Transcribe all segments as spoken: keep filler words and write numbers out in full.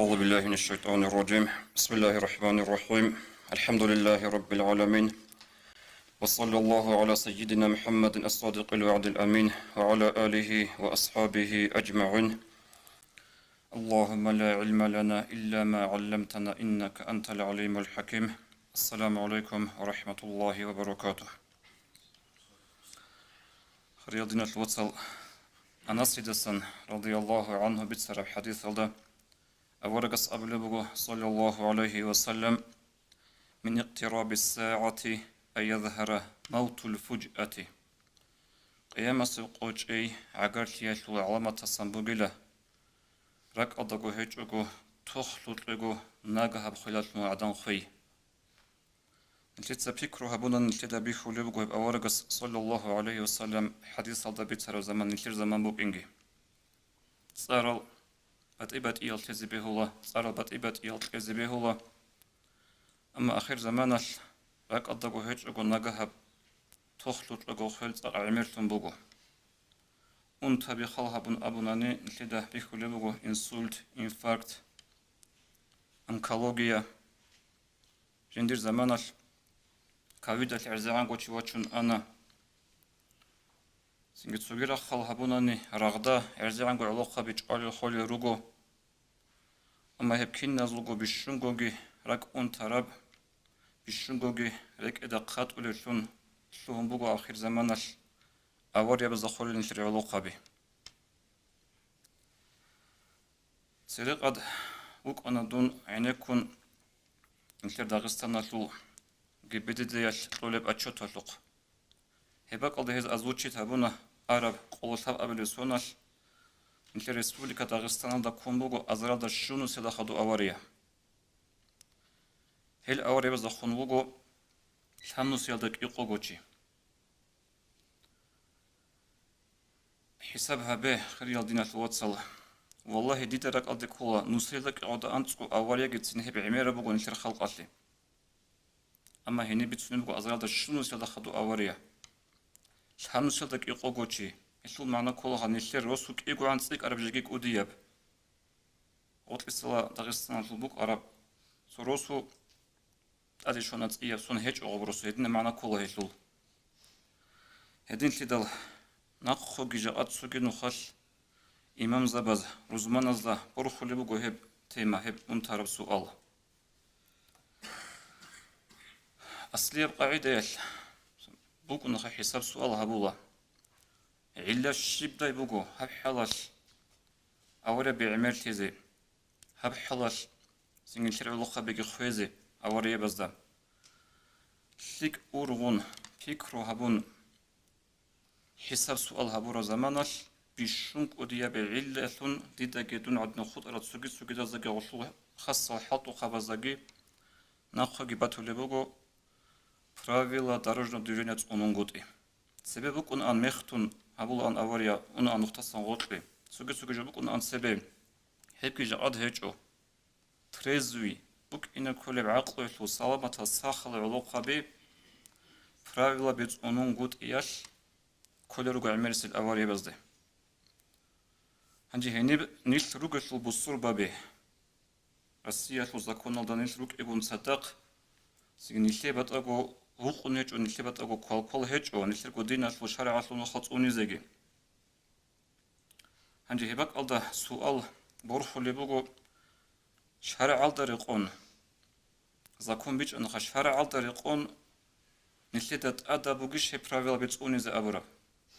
أعوذ بالله من الشيطان الرجيم. بسم الله الرحمن الرحيم. الحمد لله رب العالمين. وصلى الله على سيدنا محمد الصادق الوعد الأمين وعلى آله وأصحابه أجمعين. اللهم لا علم لنا إلا ما علمتنا إنك أنت العليم الحكيم. السلام عليكم ورحمة الله وبركاته. Хириял диналъул вацал, Анасидасан, радияллагьу гӀангьу, бицараб хӀадисалда аварагас абулеб буго, саллаллагьу гӀалайгьи ва саллам: «Мин икътирабис сагӀати ан язгьара мавтул фужъати». Къиямасеб къочӀей гӀагарлъиялъул гӀаламатасан бугила, ракӀалдаго гьечӀого, тохлъукьего нагагьаб хвелалъун гӀадан хвей. Нилъеца пикру гьабуна, нилъеда бихьулеб буго гьеб аварагас, саллаллагьу гӀалайгьи ва саллам, хӀадисалда бицараб заман нилъер заман букӀинги. ЦӀарал батӀи-батӀиял лъезе бегьула, цӀарал батӀи-батӀиял кьезе бегьула. Амма ахир заманалъ ракӀалдаго гьечӀого нагагьаб тохлъукьего хвел цӀакъ гӀемерлъун буго. Унтаби хал гьабун абунани, нилъеда бихьулеб буго инсульт, инфаркт, онкология. Жиндир заманалъ ковидалъ гӀерзегӀанго чи вачун ана. Цинги цоги рахъал гьабунани, рагъда гӀерзегӀанго гӀолохъаби чӀвалел-холел руго. Амма гьеб киназулго бищунгоги ракӀ унтараб, бищунгоги рекӀеда хъатӀулеблъун лъугьун буго ахир заманалъ авариябазда холел нилъер гӀолохъаби. Церекъад вукӀана дун гӀенеккун нилъер Дагъистаналъул ГИБДД-ялъ кьолеб отчеталъухъ. Гьеб бакӀалда гьез озвучить гьабуна араб къоло лъабабилеб соналъ, нилъер Республика Дагъистаналда ккун буго азаралда щунусиялда хадуб авария. Гьел авариябазда хун вуго лъабнусиялда кӀикъого чи. ХӀисаб гьабе, хириял диналъул вацал. Валлагьи, дида ракӀалде ккола, нусиялда кӀикъода анцӀго авариягицин гьеб гӀемераб буго нилъер халкъалъе. Амма гьениб бицунеб буго азаралда щунусиялда хадуб авария. Лъабнусиялда кӀикъого чи. Гьелъул магӀна ккола нилъер росу кӀигогӀан цӀикӀкӀараб жеги кӀудияб. ГъутӀисала Дагъистаналъул букӀараб цо росу тӀаде щвана цӀияб, сон гьечӀо гъоб росу, гьединаб магӀна ккола гьелъул. Гьединлъидал нахъоги жакъа цоги нухалъ имамзабаз, рузманазда борхулеб буго гьеб тема, гьеб унтараб суал. Аслияб къагӀидаялъ букӀунаха хӀисаб-суал гьабула. ГӀилла щибдай буго гьаб хӀалалъ аварияби гӀемерлъизе, гьаб хӀалалъ цинги нилъер гӀолохъабиги хвезе авариябазда? ЛъикӀ ургъун, пикру гьабун, хӀисаб-суал гьабураб заманалъ, бищун кӀудияб гӀиллалъун дидаги дун гӀадин хутӀарал цоги-цогидаздаги гъолъул хасал хӀалтӀухъабаздаги нахъеги батулеб буго правила дорожного движения цӀунунгутӀи. Цебе букӀунаан мехтун, гьабулаан авария, унаан нухтасан гъоркье. Цоги-цоги жо букӀунаан цебе. Гьебги жакъад гьечӀо. Трезвый, букӀине кколеб гӀакълуялъул саламатал сахал гӀолохъаби правилаби цӀунунгутӀиялъ кколел руго гӀемерисел авариябазде. Гьанже гьениб нилъ ругелъул бусурбаби, Россиялъул законалда нилъ рукӀигун цадахъ, цинги нилъее батӀаго гьукъун гьечӀо, нилъее батӀаго квалквал гьечӀо, нилъерго диналъул шаригӀалъул нухал цӀунизеги. Гьанже гьеб бакӀалда суал борхулеб буго, шаргӀалда рекъон, закон бичӀчӀанаха, шаргӀалда рекъон нилъеда тӀадаб бугищ гьеб правилаби цӀунизе абураб?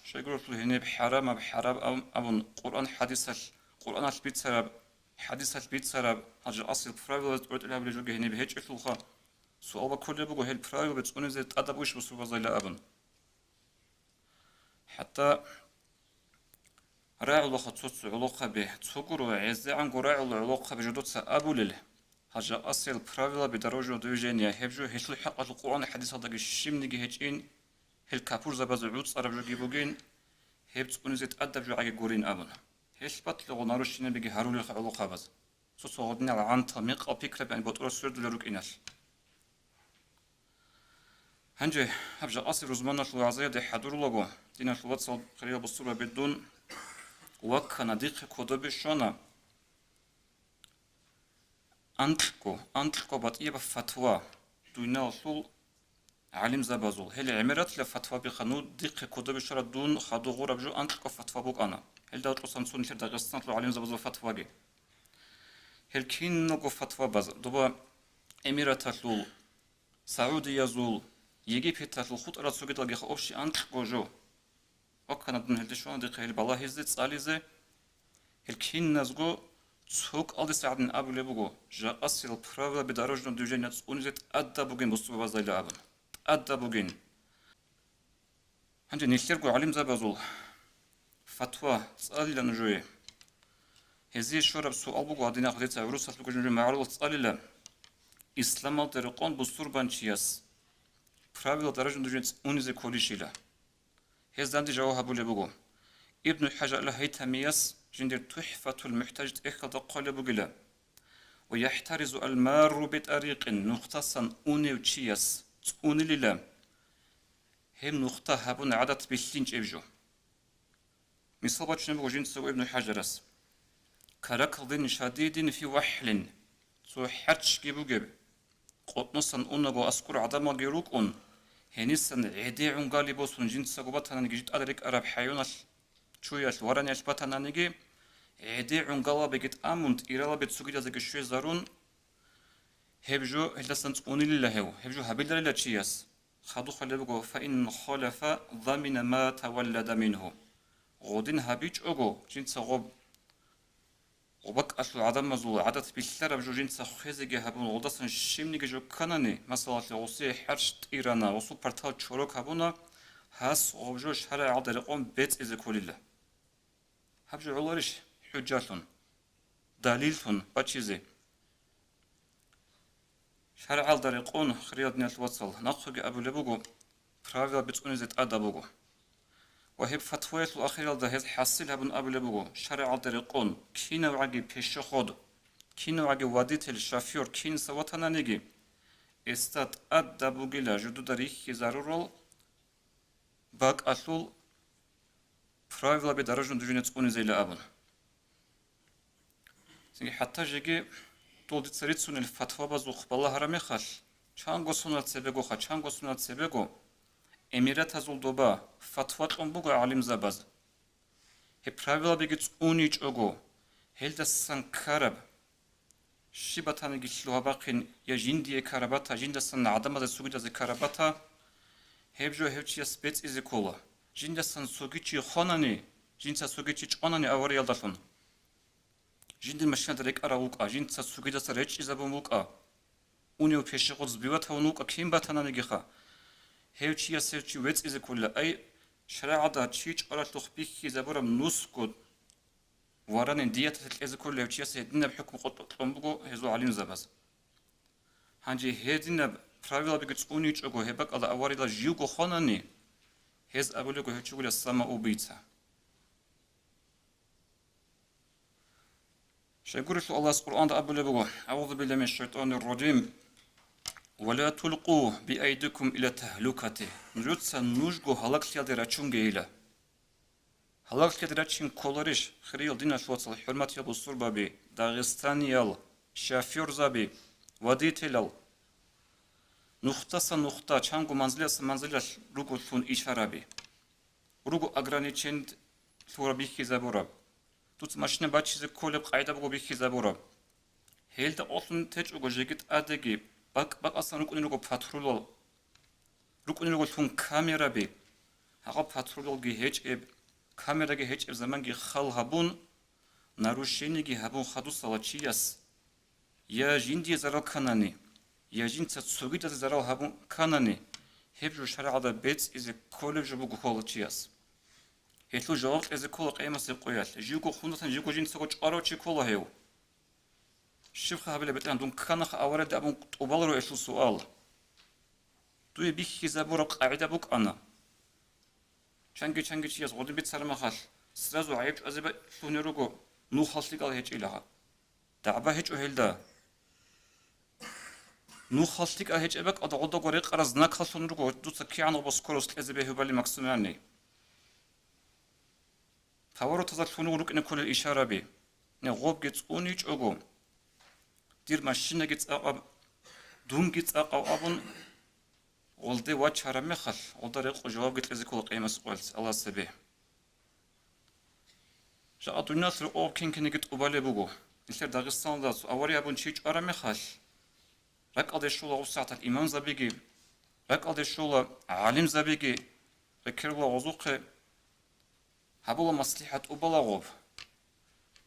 Щайгурелъул гьениб хӀарамаб хӀарам аб-, абун Къуръан хӀадисалъ, Къуръаналъ бицараб, хӀадисалъ бицараб, гьал жакъасел правилаби тӀуртӀилабулеб жоги гьениб гьечӀелъулха, суал баккулеб буго, гьел правилаби цӀунизе тӀадаб бугищ бусурбабазайилан абун. ХӀатта рагӀулаха цо-цо гӀолохъаби, цо гуро гӀезегӀанго рагӀула гӀолохъаби жо дуца абулел, гьал жакъасел правилаби дорожного движения, гьеб жо гьелъул хӀакъалъулъ Къуръан хӀадисалдаги щибниги гьечӀин, гьел капурзабазе гӀуцӀараб жоги бугин, гьеб цӀунизе тӀадаб жо гӀаги гурин абун. Гьелъ батӀлъугъул нарушенияби гьарулелха гӀолохъабаз. Цо-цо гьединал гӀантал мекъал пикраби ан ботӀрол свердулел рукӀиналъ. Гьанже гьаб жакъасеб рузманалъул вагӀзаялде хӀадурулаго, диналъул вацал, хириял бусурбаби, дун ваккана, дихъе кодобе щвана. анкьго, анкьго батӀияб фатва дуниялалъул гӀалимзабазул. Гьел гӀемератила фатвабиха, ну, дихъе кодобе щвараб дун хадув гъураб жо анкьго фатва букӀана. Гьелда гьоркьосан цо нилъер Дагъистаналъул гӀалимзабазул фатваги. Гьел киналго фатвабаз, доба Эмираталъул, Саудиязул, Египеталъул хутӀарал цогидалгиха общий анкьго жо. Ваккана дун гьелде щвана дихъе гьел балагьизе, цӀализе. Гьел киназго цо кӀалдиса гӀадин абулеб буго, жакъасел правила дорожного движения цӀунизе тӀадаб бугин бусурбабазайила абун. ТӀадаб бугин. Гьанже нилъерго гӀалимзабазул фатва цӀалила нужее. Гьезие щвараб суал буго, гьадинахъ дица гӀурусалъ буго нужее магӀарулас цӀалила: исламалда рекъон бусурбанчияс правила дорожного движения цӀунизе кколищила? Гьез данде жаваб гьабулеб буго. Ибну ХӀажар ал-ХӀайтамияс жиндир ТухӀфатул МухӀтаж тӀехьалда хъвалеб бугила: «Ва яхӀтаризу ал-марру битӀарикъин», нухтасан унев чияс цӀунилила гьеб нухта гьабун гӀадат бихьинчӀеб жо. Мисал бачунеб буго жинцаго Ибну ХӀажарас: «Каракдин шадидин фи вахӀлин», цо хӀарчги бугеб, къотӀносан унаго аскӀор гӀадамалги рукӀун, гьенисан гӀеде гӀунгали босун жинцаго батананиги, жи тӀад рекӀараб хӀайваналъ, чуялъ, вараниялъ батананиги, гӀеде гӀунгалабиги тӀамун, тӀиралаби цогидазеги щвезарун, гьеб жо гьелдасан цӀунилила гьев, гьеб жо гьабиларила чияс. Хадуб хъвалеб буго: «Фаин халафа замина ма таваллада мингьу». Гъодин гьабичӀого, жинца гъоб, гъобакӀалъул гӀадамазул гӀадат бихьараб жо жинца хвезеги гьабун, гъодасан щибниги жо кканани, масалалъе, гъосие хӀарч тӀирана, гъосул партал чорок гьабуна, гьас гъоб жо шаригӀалда рекъон бецӀизе кколила. Гьаб жо гӀоларищ хӀужжалъун, далиллъун бачизе? ШаргӀалда рекъон, хириял диналъул вацал, нахъеги абулеб буго, правила бицӀунизе тӀадаб буго. Ва гьеб фатваялъул ахиралда гьез хӀасил гьабун абулеб буго, шаргӀалда рекъон, кинавгӀаги пешеход, кинавгӀаги водитель, шофёр, кинса ватананиги, гьесда тӀадаб бугила жидеда рихьизарурал бакӀалъул правилаби дорожного движения цӀунизейила абун. Цинги хӀатта жеги дол дица рицунел фатвабазухъ балагьараб мехалъ, чанго сонал цебегоха, чанго сонал цебего эмиратазул доба фатва кьун буго гӀалимзабаз. Гьеб правилабиги цӀуничӀого, гьелдасан ккараб щиб батаниги лъугьа-бахъин, я жиндие ккараб бата, жиндасан гӀадамазе цогидазе ккараб бата, гьеб жо гьев чияс бецӀизе ккола. Жиндасан цоги чи хванани, жинца цоги чи чӀванани авариялдалъун, жиндир машинада рекӀарав вукӀа, жинца цогидаса речӀчӀизабун вукӀа, унев пешеход сбивать гьавун вукӀа кин батананигиха, гьев чияс гьев чи вецӀизе ккола. Ай, шаригӀалда чи чӀваралъухъ бихьизабураб нусго варанин дияталъе кьезе кколев чияс гьединаб хӀукму къотӀ-, кьун буго гьезул гӀалимзабаз. Гьанже гьединаб правилабиги цӀуничӀого гьеб бакӀалда аварила живго хванани, гьез абулего гьев чи вугила самоубийца. Щайгурелъул Аллагьас Къуръанда абулеб буго: «АгӀузу биллагьи минаш шайтӀанир ражим. Ва ла тулкъу биайдикум иля тагьлукати». Нужеца нужго гьалаглъиялде рачунгейила. Гьалаглъиялде рачин кколарищ, хириял диналъул вацал, хӀурматиял бусурбаби, дагъистаниял, шофёрзаби, водителал? Нухдасан нухда, чанго манзиласан манзилалъ руго лъун ишараби. Руго ограничениялъура бихьизабураб. Дуца машина бачизе кколеб къагӀида буго бихьизабураб. Гьелда къолъун течӀого жеги тӀадеги, бакӀ-бакӀасан рукӀунел руго патрулал. РукӀунел руго лъун камераби. Гьагъаб патрулалги гьечӀеб, камераги гьечӀеб заманги хал гьабун, нарушениеги гьабун хадусала чияс, я жиндие зарал кканани, я жинца цогидазе зарал гьабун кканани, гьеб жо шаргӀалда бецӀизе кколеб жо буго ккола чияс. Гьелъул жаваб кьезе ккола къиямасеб къоялъ. Живго хун ратани, живго жинцаго чӀварав чи ккола гьев. Щибха гьабила, БетӀергьан, дун кканаха аваралде абун тӀубаларо гьелъул суал. Дуе бихьизабураб къагӀида букӀана. Чанги-чанги чияс гъодин бицараб мехалъ, сразу гӀайиб чӀвазе лъугьунел руго, нухал лъикӀал гьечӀила. ДагӀба гьечӀо гьелда. Нухал лъикӀал гьечӀеб бакӀалда гъодаго рекъараб знакал лъун руго, дуца кигӀан гъаб скорость кьезе бегьулебали максимальный. Поворотазда лъун руго рукӀине кколел ишараби. Гъобги цӀуничӀого, дир машинаги цӀакъаб, дунги цӀакъав абун, гъолде вачараб мехалъ, гъолда рекъо жавабги кьезе ккола къиямасеб къоялъ Аллагьас цебе. Жакъа дуниялалъ рокъов кин-кинеги тӀубалеб буго. Нилъер Дагъистаналда цо авария абун чи чӀвараб мехалъ, ракӀалде щола гъоб сагӀаталъ имамзабиги, ракӀалде щола гӀалимзабиги, рекерла гъозухъе гьабула маслихӀат тӀубала гъоб.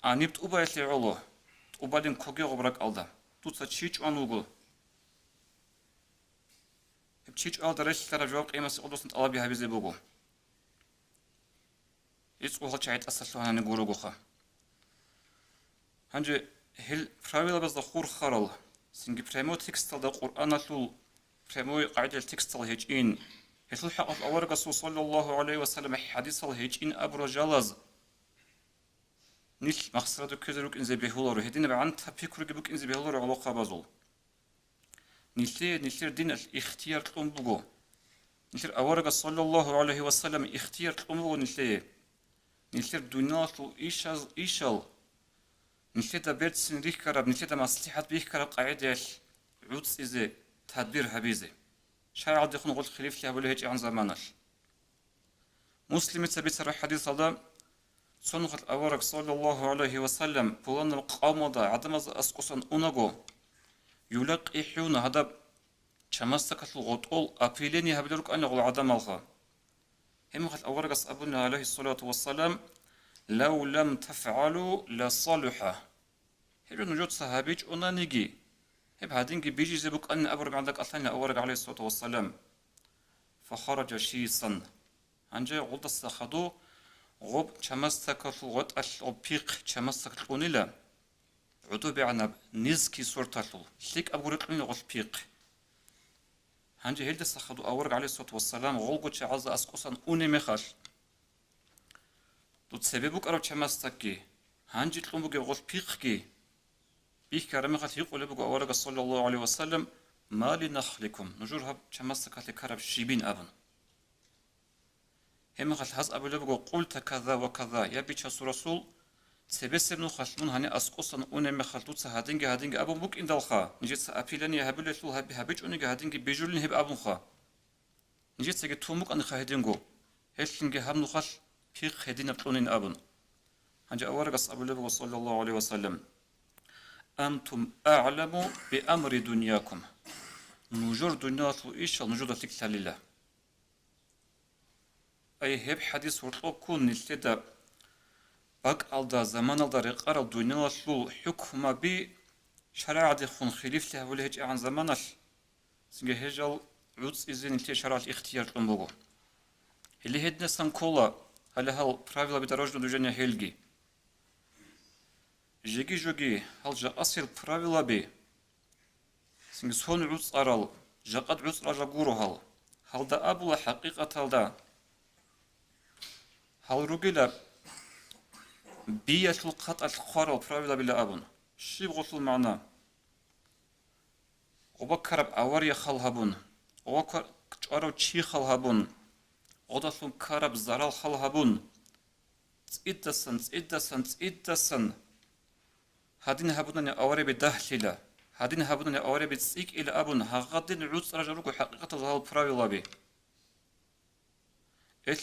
Гьаниб тӀубаялъе гӀоло, тӀубалин ккоге гъоб ракӀалда, дуца чи чӀван вуго. Гьеб чи чӀвалда релълъараб жаваб къиямасеб къоялъ тӀалабги гьабизе буго. Рицкъу гьал чагӀи тӀасалъугьанани гурогоха. Гьанже гьел правилабазда хурхарал, цинги прямой тексталда Къуръаналъул прямой къагӀидал текстал гьечӀин, гьелъул хӀакъалъ аварагасул саллаллагьу гӀалайгьи ва саллам хӀадисал гьечӀин абурал жалаз нилъ махсараду ккезе рукӀинзе бегьуларо, гьединаб гӀантаб пикруги букӀинзе бегьуларо гӀолохъабазул. Нилъее нилъер диналъ ихтияр кьун буго. Нилъер аварагас, саллаллагьу гӀалайгьи ва саллам, ихтияр кьун буго нилъее. Нилъер дуниялалъул ишаз-, ишал, нилъеда берцин рихьараб, нилъеда маслихӀат бихьараб къагӀидаялъ гӀуцӀизе, тадбир гьабизе, шаригӀатдехун гъолъ хилифлъи гьабулеб гьечӀегӀан заманалъ. Муслимица бицараб хӀадисалда, цо нухалъ авараг, саллаллагьу гӀалайгьи ва саллам, пуланаб къавмалда гӀадамазда аскӀосан унаго, юлакъихӀуна, гьадаб чамасдакалъул гъотӀол опиление гьабилел рукӀана гъол гӀадамалха. Гьеб мехалъ аварагас абуна, гӀалайгьиссалату вассалам: «Лав лам тафгӀалу, ла салуха». Гьеб жо нужеца гьабичӀонаниги, гьеб гьадинги бижизе букӀанин абураб мегӀалда кӀалъанила авараг, гӀалайгьиссалату вассалам. Фахараджа шисан. Гьанже гъолдаса хадув гъоб чамасдакалъул гъотӀалъ гъоб пихъ чамасдак кьунила, гӀодобегӀанаб низкий сорталъул, лъикӀаб гури кьунила гъолъ пихъ. Гьанже гьелдаса хадув авараг, гӀалайгьиссалату вассалам, гъолго чагӀазда аскӀосан унеб мехалъ, дуца цебе букӀараб чамасдакги, гьанже кьун бугеб гъолъ пихъги бихьараб мехалъ гьикъулеб буго аварагас, саллаллагьу гӀалайгьи ва саллам: «Ма ли нахликум, нужер гьаб чамасдакалъе ккараб щибин?» – абун. Гьеб мехалъ гьаз абулеб буго: «Къулта каза ва каза, я Бичасул Расул, цебесеб нухалъ мун гьаниб аскӀосан унеб мехалъ дуца гьадинги-гьадинги абун букӀиндалха, нижеца опилание гьабулелъул гьаб-, гьабичӀониги гьадинги бижулин гьеб абунха. Нижецаги тун букӀаниха гьединго, гьелъинги гьаб нухалъ пихъ гьединаб кьунин», – абун. Гьанже аварагас абулеб буго, саллаллагьу гӀалайгьи ва саллам: «Антум агӀламу би амри дуньякум». Нужер дуниялалъул ишал нужеда лъикӀлъалила. Ай, гьеб хӀадис гьоркьоб ккун, нилъеда бакӀалда, заманалда рекъарал дуниялалъул хӀукмаби шаригӀатдехун хилифлъи гьабулеб гьечӀегӀан заманалъ, цинги гьел жал гӀуцӀизе нилъее шаргӀалъ ихтияр кьун буго. Гьеле гьединасан ккола гьале гьал правилаби дорожного движения гьелги. Жеги-жоги гьал жакъасел правилаби, цинги сон гӀуцӀарал, жакъад гӀуцӀрал жо гуро гьал. Гьалда абула хӀакъикъаталда гьал ругила биялъул хъатӀалъ хъварал правилабила абун. Щиб гъолъул магӀна? Гъоба ккараб авария хал гьабун, гъоба ккар-, чӀварав чи хал гьабун, гъодалъун ккараб зарал хал гьабун, цӀидасан, цӀидасан, цӀидасан гьадин гьабунани аварияби дагьлъила, гьадин гьабунани аварияби цӀикӀкӀила абун, гьагъадин гӀуцӀрал жо руго хӀакъикъаталда гьал правилаби. Эл,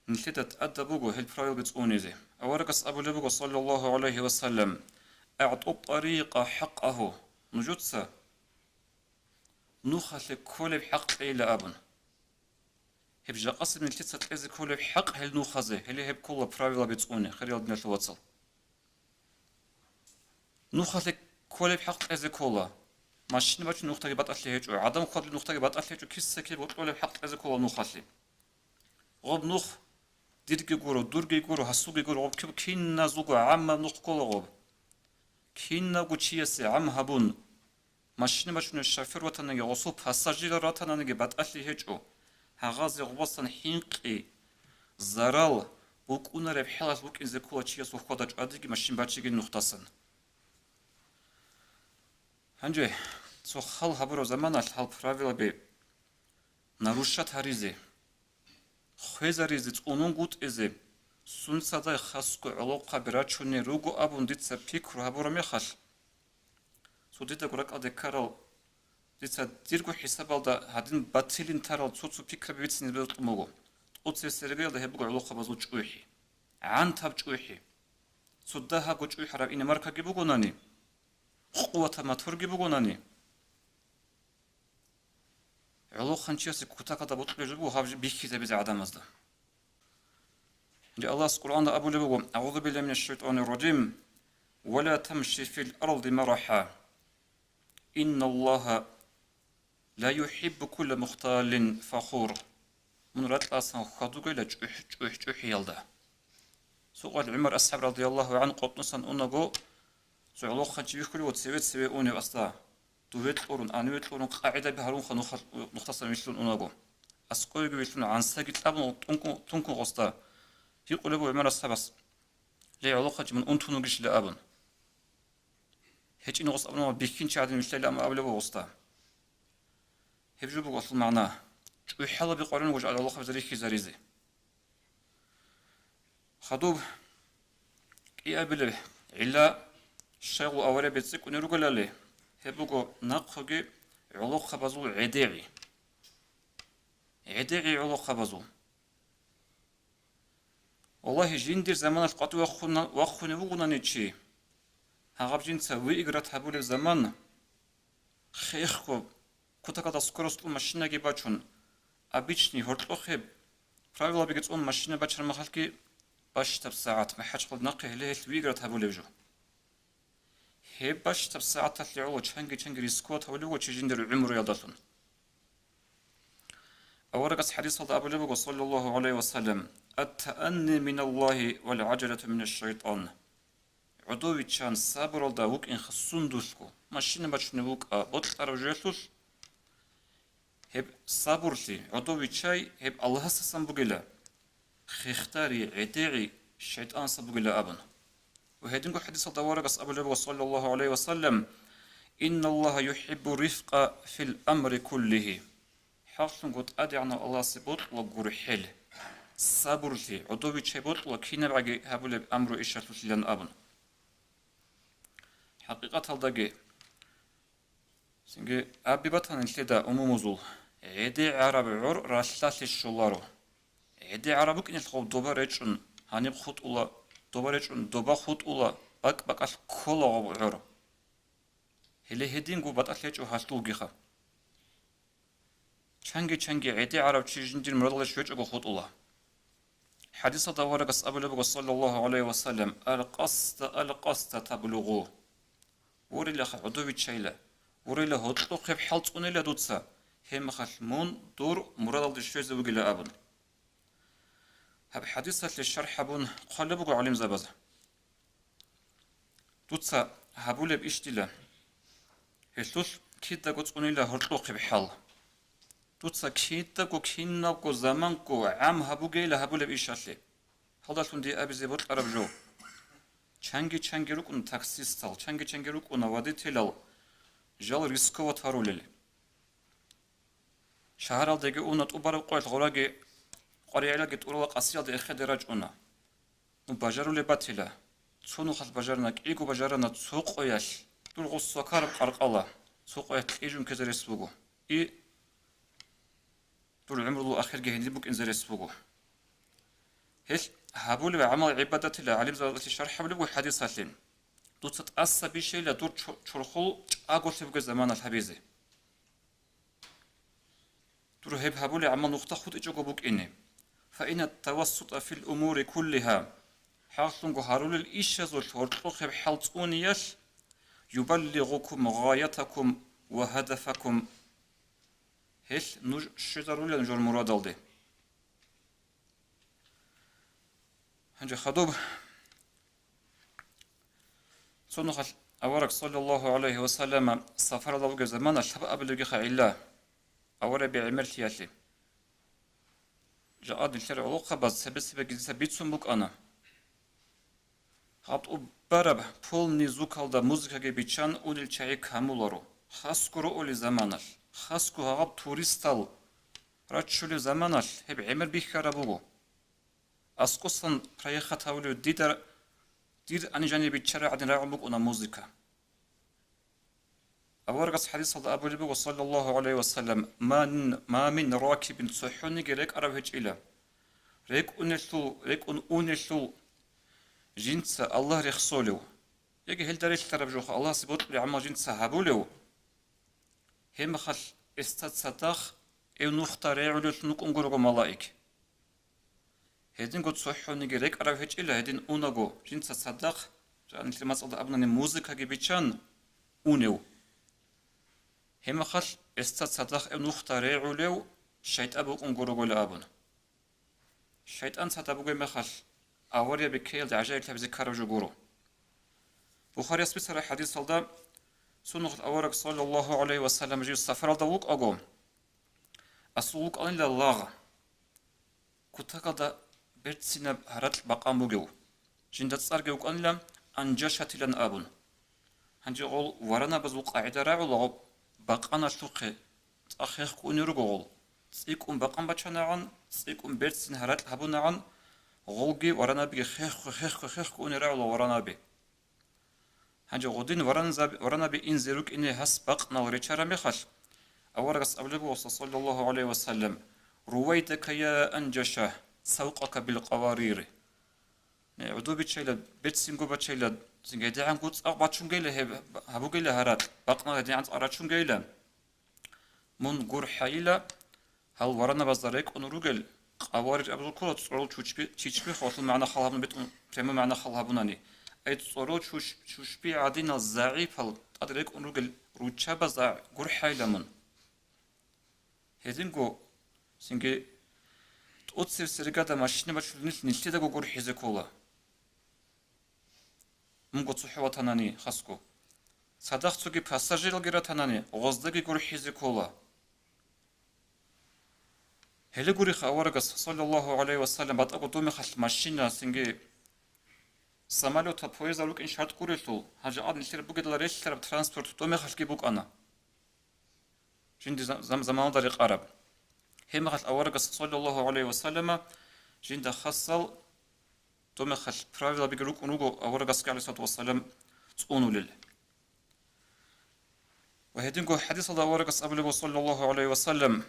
нилъеда тӀадаб буго гьел правилаби цӀунизе. Аварагас абулеб буго, саллаллагьу гӀалайгьи ва саллам: «АгӀту тӀарикъа хӀакъагьу», нужеца нухалъе кколеб хӀакъ кьейила абун. Гьеб жакъасеб нилъеца кьезе кколеб хӀакъ гьел нухазе, гьеле гьеб ккола правилаби цӀуне, хириял диналъул вацал. Нухалъе кколеб хӀакъ кьезе ккола. Машина бачун нухдаги батӀалъи гьечӀо, гӀадан хьвадулеб нухдаги батӀалъи гьечӀо, киса-киб бокьулеб хӀакъ кьезе ккола нухалъе. Гъоб нух дирги гуро, дурги гуро, гьасулги гуро, гъоб киб-, киназулго гӀаммаб нух ккола гъоб. Кинавго чиясе гӀам гьабун, машина бачунев шофер ватанаги, гъосул пассажирал ратананиги батӀалъи гьечӀо, гьагъазе гъобасан хӀинкъи, зарал, букӀунареб хӀалалъ букӀинзе ккола чиясул хьвада-чӀвадиги машин бачиги нухдасан. Гьанже цо хал гьабураб заманалъ гьал правилаби нарушать гьаризе, хвезаризе, цӀунунгутӀизе, сунцадай хасго гӀолохъаби рачунел руго абун дица пикру гьабураб мехалъ, Дидаго ракӀалде ккарал, дица дирго хӀисабалда гьадин батилин тарал цо-цо пикраби бицине бокьун буго. ТӀоцебесеб регелалда гьеб буго гӀолохъабазул чӀухӀи, гӀантаб чӀухӀи. Цо дагьабго чӀухӀараб иномаркаги бугонани, къуватаб моторги бугонани, гӀолохъанчиясе кутакалда бокьулеб жо буго гьаб бихьизабизе гӀадамазда. Гьанже Аллагьас Къуръанда абулеб буго: «АгӀузу биллагьи минаш шайтӀанир ражим. Ва ла тамши фил арди марахӀа. Инналлагьа ла юхӀиббу кулла мухталин фахур». Мун ракьасан хьвадугейила чӀухӀ-, чӀухӀ-, чӀухӀиялда. Цо къоялъ ГӀумар асхӀаб радияллагьу гӀанхӀу къотӀнусан унаго, цо гӀолохъанчи вихьулев цеве-цеве унев асда. Дуве кьурун, гьаниве кьурун, къагӀидаби гьарунха нухал-, нухтасан вилълъун унаго. АскӀовеги вилълъун, гӀансаги кьабун тункун, тункун гъосда. Гьикъулеб буго ГӀумар асхӀабас: «Ле, гӀолохъанчи, мун унтун вугищила?» абун. ГьечӀин гъос абунаб бихьинчи гӀадин вилълъайилан абулеб буго гъосда. Гьеб жо буго аслу магӀна. ЧӀухӀалаби къваригӀун вуго гӀолохъабазе рихьизаризе. Хадуб кӀиабилеб гӀилла, щайгу аварияби цӀикӀкӀунел ругелали, гьеб буго нахъеги гӀолохъабазул гӀедегӀи. ГӀедегӀи гӀолохъабазул. Валлагьи, жиндир заманалъ къватӀив вахъуна-, вахъунев вугонани чи, гьагъаб жинца выиграть гьабулеб заман, хехго, кутакалда скоростьлъун машинаги бачун, обычный гьоркьохъеб правилабиги цӀун машина бачараб махалъги, бащдаб сагӀат МахӀачхъалда нахъе гьеле гьелъ выиграть гьабулеб жо. Гьеб бащдаб сагӀаталъе гӀоло чанги-чанги рисковать гьавулев вуго чи жиндир гӀумруялдалъун. Аварагас хӀадисалда абулеб буго, саллаллагьу гӀалайгьи ва саллам: «Ат-таанни миналлагьи вал гӀажалату минаш шайтӀан». ГӀодов виччан сабуралда вукӀинха сундулъго, машина бачунеб букӀа бокьараб жоялъулъ. Гьеб сабурлъи, гӀодов виччай, гьеб Аллагьасдасан бугила, хехдари, гӀедегӀи шайтӀанасда бугила абун. Ва гьединго хӀадисалда аварагас абулеб буго, саллаллагьу гӀалайгьи ва саллам: «Инналлагьа юхӀиббу рифкъа фил амри куллигьи». ХӀакълъунго ТӀадегӀанав Аллагьасе бокьула гурхӀел, сабурлъи, гӀодов виччай бокьула кинабгӀаги гьабулеб амру-ишалъулъилан абун. ХӀакъикъаталдаги, цинги абизе батани нилъеда умумузул, гӀедегӀараб гӀор ралъдалъе щоларо. ГӀедегӀараб букӀиналъ гъоб доба речӀчӀун, гьаниб хутӀула, доба речӀчӀун, доба хутӀула, бакӀ-бакӀалъ ккола гъоб гӀор. Гьеле гьединго батӀалъи гьечӀо гьалъулгиха. Чанги-чанги гӀедегӀарав чи жиндир мурадалде щвечӀого хутӀула. ХӀадисалда аварагас абулеб буго, саллаллагьу гӀалайгьи ва саллам: «Ал-къасда, ал-къасда таблугъу». Ворилаха, гӀодов виччайила, ворила, гьоркьохъеб хӀал цӀунила дуца, гьебмехалъ мун дур мурадалде щвезе вугила абун. Гьаб хӀадисалъе шархӀ гьабун хъвалеб буго гӀалимзабаз. Дуца гьабулеб иш дила. Гьелъулъ кидаго цӀунила гьоркьохъеб хӀал. Дуца кидаго кинабго заманго гӀам гьабугейила гьабулеб ишалъе. Гьалдалъун дие абизе бокьараб жо. Чанги-чанги рукӀуна таксистал, чанги-чанги рукӀуна водителал жал рисковать гьарулел. Шагьаралдеги уна, тӀубараб къоялъ гъораги къваригӀелаги тӀурала къасиялде эхеде рачӀуна. Ну, бажарулеб батила. Цо нухалъ бажарана, кӀиго бажарана цо къоялъ. Дур гъос вакараб къаркъала, цо къоялъ кьижун ккезе рес буго. И дур гӀумрулул ахирги гьениб букӀинзе рес буго. Гьелъ гьабулеб гӀамал-гӀибадатила гӀалимзабазалъе шархӀ гьабулеб буго хӀадисалъе. Дуца тӀаса бищейила дур чо-, чорхол чӀаголъи бугеб заманалъ гьабизе. Дур гьеб гьабулеб гӀамал нухда хутӀичӀого букӀине. Фаинат тавассута фил умури куллиха. ХӀакълъунго гьарулел ишазулъ гьоркьохъеб хӀал цӀуниялъ, юбаллигъукум гъаятакум ва гьадафакум. Гьелъ нуж щвезарулел нужер мурадалде. Гьанже хадуб цо нухалъ авараг, саллаллагьу гӀалайгьи ва саллама, сапаралда вугеб замана лъабабилебгиха гӀилла, аварагби гӀемерлъиялъе. Жакъа нилъер гӀолохъабаз цебе-цебеги дица бицун букӀана. Гьаб тӀубараб полный звукалда музыкаги биччан унел чагӀи камуларо. Хасго роули заманалъ, хасго гьагъаб туристал раччулев заманалъ гьеб гӀемер бихьараб буго. АскӀосан проехать гьавулев дида, дир ани жаниб биччарай гӀадин рагӀун букӀуна музыка. Аварагас хадисалда абулеб буго, саллаллагьу гӀалайгьи ва саллам: «Ма мин, ма мин ракибин», цохӀониги рекӀарав гьечӀила, рекӀунелъул, рекӀун унелъул жинца Аллагь рехсолев, яги гьелда релълъараб жоха Аллагьасе бокьулеб гӀамал жинца гьабулев, гьеб мехалъ гьесда цадахъ гьев нухда регӀулевлъун вукӀун гурого малаик. Гьединго цохӀониги рекӀарав гьечӀила, гьедин унаго жинца цадахъ, жанилъе мацӀалда абунани, музыкаги биччан унев. Гьеб мехалъ гьесда цадахъ гьев нухда регӀулев шайтӀан букӀун гурогойила абун. ШайтӀан цадахъ бугеб мехалъ, аварияби ккеялда гӀажаиблъабизе ккараб жо гуро. Бухарияс бицараб хадисалда, цо нухалъ авараг, саллаллагьу гӀалайгьи ва саллам, жив сапаралда вукӀаго, асул вукӀанила лагъ, кутакалда берцинаб гьаракь бакъан бугев, жинда цӀарги вукӀанила Анжашатилан абун. Гьанже гъол варанабазул къагӀида рагӀула, гъоб бакъаналъухъе цӀакъ хехго унел руго гъол. ЦӀикӀкӀун бакъан бачанагӀан, цӀикӀкӀун берцин гьаракь гьабунагӀан, гъолги варанабиги хехго, хехго, хехго унел рагӀула варанаби. Гьанже гъодин варанзаб-, варанаби инзе рукӀине гьас бакънал речараб мехалъ, аварагас абулеб буго, саллаллагьу гӀалайгьи ва саллам: «Рувайдака я Анжаша, савкъака бил къаварир». Не, гӀодобичайилан, берцинго бачайилан, цинги гьедигӀанго цӀакъ бачунгейилан гьеб, гьабугейилан гьаракь, бакънал гьедигӀан цӀакъ рачунгейилан. Мун гурхӀайила, гьал варанабазда рекӀун ругел, къаварир абулеб ккола цӀорол чучби-, чичби, хвалъул магӀна хал гьабун бетӀун, прямой магӀна хал гьабунани. Ай цӀорол чуч-, чучби гӀадинал загӀипал тӀад рекӀун ругел руччабазда гурхӀайила мун. Гьединго, цинги тӀоцебесеб ригада машина бачулел нилъ-, нилъедаго гурхӀизе ккола. Мунго цохӀо ватанани хасго. Цадахъ цоги пассажиралги ратанани, гъоздаги гурхӀизе ккола. Гьеле гуриха аварагас, саллаллагьу гӀалайгьи ва саллам, батӀаго доб мехалъ машина, цинги самолётал, поездал рукӀин шартӀ гурелъул, гьанже гьаб нилъер бугедал релълъараб транспорт доб мехалъги букӀана. Жинди зам-, зам-, заманалда рекъараб. Гьеб мехалъ аварагас, саллаллагьу гӀалайгьи ва саллама, жинда хасал доб мехалъ правилабиги рукӀун руго аварагасги, гӀалайгьиссалату вассалам, цӀунулел. Ва гьединго хадисалда аварагас абулеб, саллаллагьу гӀалайгьи ва саллам: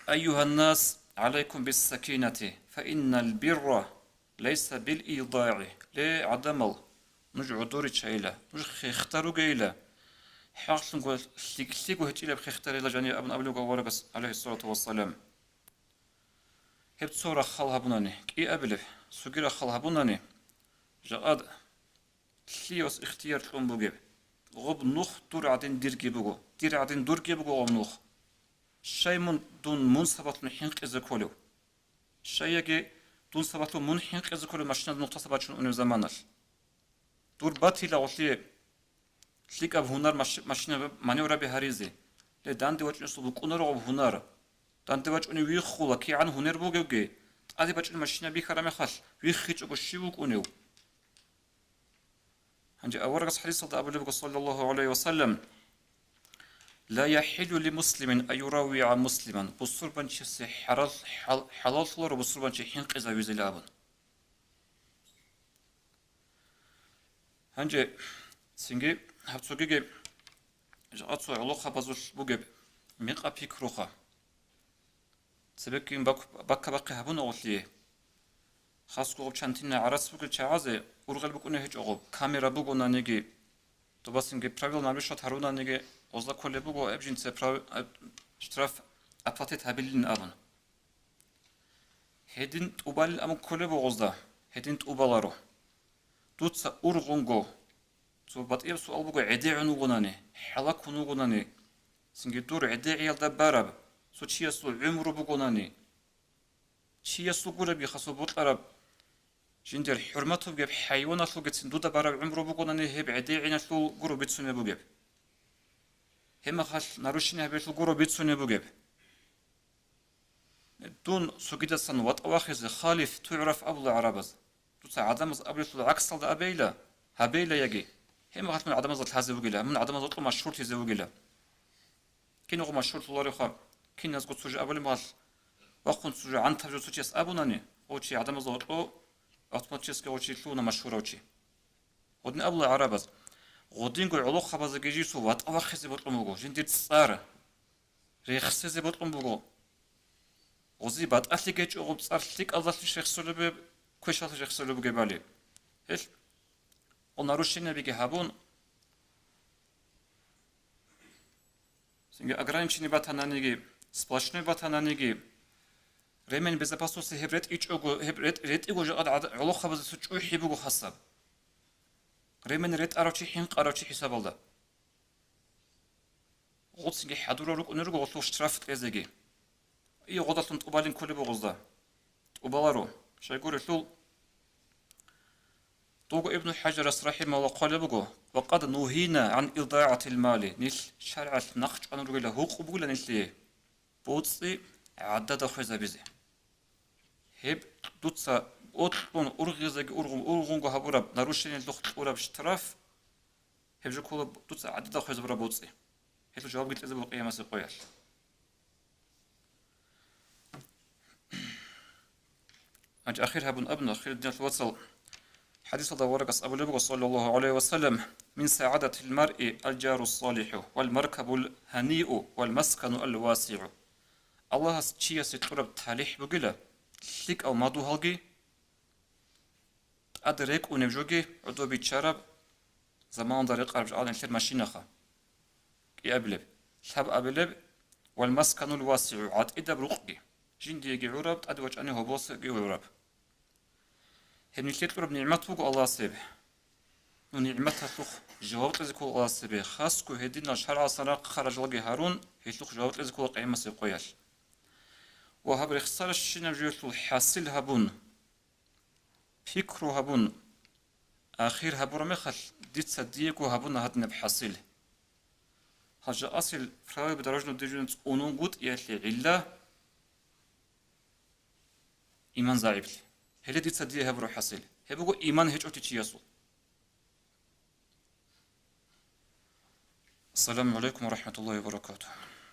«Айюгьаннас, гӀалайкум биссакинати, фа иннал бирра лайса бил идагӀи». Ле, гӀадамал, нуж гӀодоричайила, нуж хехдар ругейила, хӀакълъунго лъикӀлъиго гьечӀилаб хехдарила жаниб абун абулеб аварагас, гӀалайгьиссалату вассалам. Гьеб цо рахъал гьабунани, кӀиабилеб, цоги рахъал гьабунани, жакъад лъиявас ихтияр кьун бугеб, гъоб нух дур гӀадин дирги буго, дир гӀадин дурги буго гъоб нух. Щай мун, дун мун сабаблъун хӀинкъизе кколев? Щай яги дун сабаблъун мун хӀинкъизе кколев машинаялда нухда сабаблъун унеб заманалъ? Дур батила гъолъие лъикӀаб гьунар, маш-, машина маневраби гьаризе. Ле, данде вачӀунесул букӀунаро гъоб гьунар. Данде вачӀунев виххула, кигӀан гьунер бугевги, тӀаде бачӀунеб машина бихьараб мехалъ виххичӀого щив вукӀунев? Гьанже аварагас хадисалда абулеб буго, саллаллагьу гӀалайгьи ва саллам: «Ла яхӀиллу ли муслимин ан юраввигӀа муслиман», бусурбанчиясе хӀарал-, хӀал-, хӀалаллъуларо бусурбанчи хӀинкъизавизила абун. Гьанже цинги гьаб цогиги жакъа цо гӀолохъабазулъ бугеб мекъаб пикруха. Цебеккин бак-, бакка-бахъи гьабуна гъолъие. Хасго гъоб чантина гӀарац бугел чагӀазе ургъел букӀунеб гьечӀо гъоб, камера бугонаниги, добасинги правил нарушать гьарунаниги, гъозда кколеб буго, гьеб жинца прав-, э, штраф оплатить гьабилин абун. Гьедин тӀубалин абун кколеб буго гъозда, гьедин тӀубаларо. Дуца ургъунго, цо батӀияб суал буго, гӀедегӀун вугонани, хӀалакун вугонани, цинги дур гӀедегӀиялда бараб цо чиясул гӀумру бугонани, чиясул гуребги хасул бокьараб, жиндир хӀурмат бугеб хӀайваналъулгицин дуда бараб гӀумру бугонани, гьеб гӀедегӀиналъул гуро бицунеб бугеб. Гьеб мехалъ нарушение гьабиялъул гуро бицунеб бугеб. Дун цогидасан ватӀа вахизе халиф тугӀраф абула гӀарабаз. Дуца гӀадамаз абулелъул гӀаксалда абейла, гьабейла яги. Гьеб мехалъ мун гӀадамазда лъазе вугила, мун гӀадамазда гьоркьоб машгьурлъизе вугила. Киналго машгьурлъуларевха, киназго цо жо абулеб мехалъ, вахъун цо жо гӀантаб жо цо чияс абунани, гъов чи гӀадамазда гьоркьо автоматически гъов чи лъугьуна машгьурав чи. Гьедин абула гӀарабаз: Гъодинго гӀолохъабазеги жинсул ватӀа вахъизе бокьун буго, жиндир цӀар рехсезе бокьун буго. Гъози батӀалъи гьечӀо, гъоб цӀар лъикӀалдалъищ рехсолеб, квешалъищ рехсолеб бугебали. Гьелъ, гъо нарушениябиги гьабун, цинги ограничение батананиги, сплошной батананиги, ремень безопасности гьеб ретӀичӀого, гьеб ретӀ-, ретӀиго жакъа гӀолохъабазесул чӀухӀи буго хасаб. Ремень ретӀарав чи, хӀинкъарав чи хӀисабалда. Гъоцинги хӀадурал рукӀунел руго гъолъул штраф кьезеги. И гъодалъун тӀубалин кколеб бугъозда. ТӀубаларо. Щайгурелъул, дого Ибну ХӀажарас рахӀимагьуллагь хъвалеб буго: «Ва къад нугьина гӀан идагӀатил мали», нилъ шаргӀалъ нахъ чӀван ругела, гьукъу бугила нилъее боцӀи гӀадада хвезабизе. Гьеб дуца бокьун ургъизеги ургъун, ургъунго гьабураб нарушениялъухъ кьураб штраф, гьеб жо ккола дуца гӀадада хвезабураб боцӀи. Гьелъул жавабги кьезе буго къиямасеб къоялъ. Гьанже ахир гьабун абуна, хириял диналъул вацал, хӀадисалда аварагас абулеб буго, саллаллагьу гӀалайгьи ва саллам: «Мин сагӀадатил маръи алжару салихӀу, вал маркабул гьаниу, вал маскану алвасигӀу». Аллагьас чиясе кьураб талихӀ бугила лъикӀав мадугьалги, тӀад рекӀунеб жоги, гӀодобиччараб, заманалда рекъараб жо гӀадин нилъер машинаха, кӀиабилеб, лъабабилеб, вал масканул васигӀу, гӀатӀидаб рукъги, жиндиеги гӀураб, тӀаде вачӀани гьоболсаги гӀураб. Гьеб нилъее кьураб нигӀмат буго Аллагьас гьеб. Ну, нигӀматалъухъ жаваб кьезе ккола Аллагьас гьебе, хасго гьединал шаргӀалъан рахъ харажалги гьарун, гьелъухъ жаваб кьезе ккола къиямасеб къоялъ. Ва гьаб рехсаращинаб жоялъул хӀасил гьабун, пикру гьабун, ахир гьабураб мехалъ, дица диего гьабуна гьадинаб хӀасил. Гьалжа асил правила дорожного движения цӀунунгутӀиялъе гӀилла иман загӀиплъи. Гьеле дица дие гьабураб хӀасил. Гьеб буго иман гьечӀолъи чиясул. Ассаламу гӀалайкум ва рахӀматуллагьи ва баракатугь.